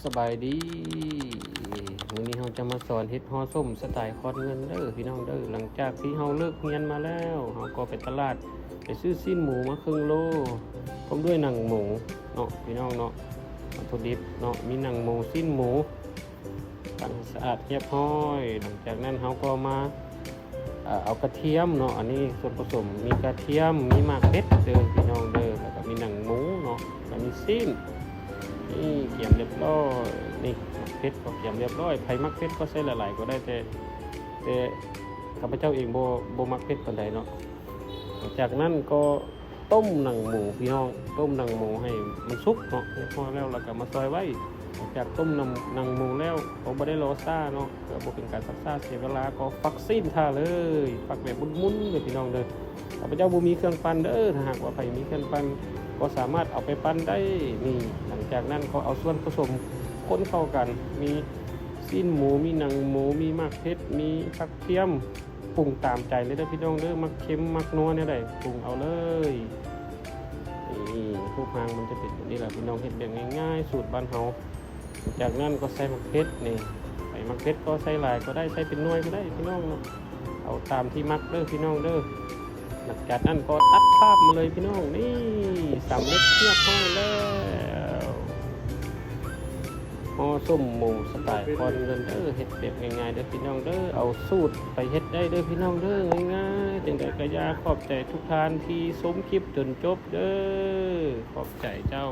ສະບາຍດີ ມື້ນີ້ເຮົາຈະມາສອນເຮັດຫໍ່ສົ້ມສະໄຕຄອນເງິນເດີພີ່ນ້ອງເດີ. ຫຼັງຈາກທີ່ເຮົາເລີກຮຽນມາແລ້ວ ເຮົາກໍໄປຕະຫຼາດ ໄປຊື້ຊີ້ນໝູມາເຄິ່ງໂລ ພ້ອມດ້ວຍໜັງໝູເນາະພີ່ນ້ອງເນາະ. ວັດຖຸດິບເນາະ ມີໜັງໝູ ຊີ້ນໝູ ລ້າງໃຫ້ສະອາດຮຽບຮ້ອຍ. ຫຼັງຈາກນັ້ນເຮົາກໍມາ ເອົາກະທຽມເນາະ ອັນນີ້ສ່ວນປະສົມມີກະທຽມ ມີໝາກເຜັດເດີພີ່ນ້ອງເດີ ແລ້ວກໍມີໜັງໝູເນາະ ແລ້ວກໍມີຊີ້ນ ນີ້ກຽມຮຽບຮ້ອຍ. ນີ້ໝາກເຜັດກໍກຽມຮຽບຮ້ອຍ ໃຜມັກເຜັດກໍໃສ່ຫຼາຍໆກໍໄດ້ ແຕ່ ແຕ່ຂ້າພະເຈົ້າເອງບໍ່ ບໍ່ມັກເຜັດປານໃດເນາະ. ຫຼັງຈາກນັ້ນກໍ ຕົ້ມໜັງໝູພີ່ນ້ອງ ຕົ້ມໜັງໝູໃຫ້ມັນສຸກເນາະ ຮຽບຮ້ອຍແລ້ວ ແລ້ວກໍມາຊອຍໄວ້. ຫຼັງຈາກຕົ້ມໜັງ ໜັງໝູແລ້ວ ກໍບໍ່ໄດ້ລໍຊ້າເນາະ ເພື່ອບໍ່ເປັນການຊັກຊ້າເສຍເວລາ ກໍຟັກຊີ້ນຖ້າເລີຍ ຟັກແບບໝຸ່ນໆເດີພີ່ນ້ອງເດີ. ຂ້າພະເຈົ້າບໍ່ມີເຄື່ອງປັ່ນເດີ ຖ້າຫາກວ່າໃຜມີເຄື່ອງປັ່ນ ກໍສາມາດເອົາໄປປັ່ນໄດ້. ນີ້ ຫຼັງຈາກນັ້ນກໍເອົາສ່ວນປະສົມຄົນເຂົ້າກັນ ມີຊີ້ນໝູ ມີໜັງໝູ ມີໝາກເຜັດ ມີກະທຽມ ປຸງຕາມໃຈເລີຍເດີພີ່ນ້ອງເດີ ມັກເຄັມມັກນົວແນວໃດ ປຸງເອົາເລີຍ. ນີ້ ຮູບຮ່າງມັນຈະເປັນແບບນີ້ລະພີ່ນ້ອງ ເຮັດແບບງ່າຍໆ ສູດບ້ານເຮົາ. ຈາກນັ້ນກໍໃສ່ໝາກເຜັດນີ້ ໃສ່ໝາກເຜັດກໍໃສ່ຫຼາຍກໍໄດ້ ໃສ່ເປັນໜ່ວຍກໍໄດ້ພີ່ນ້ອງເນາະ ເອົາຕາມທີ່ມັກເດີພີ່ນ້ອງເດີ. ຫຼັງຈາກນັ້ນກໍຕັດພາບມາເລີຍພີ່ນ້ອງ ນີ້ ສຳເລັດຮຽບຮ້ອຍແລ້ວ ຫໍ່ສົ້ມໝູສະໄຕຄອນເງິນເດີ. ເຮັດແບບງ່າຍໆເດີພີ່ນ້ອງເດີ ເອົາສູດໄປເຮັດໄດ້ເດີພີ່ນ້ອງເດີ ງ່າຍໆ ຈັ່ງໃດກໍຢ່າ. ຂອບໃຈທຸກທ່ານທີ່ຊົມຄລິບຈົນຈົບເດີ ຂອບໃຈເຈົ້າ.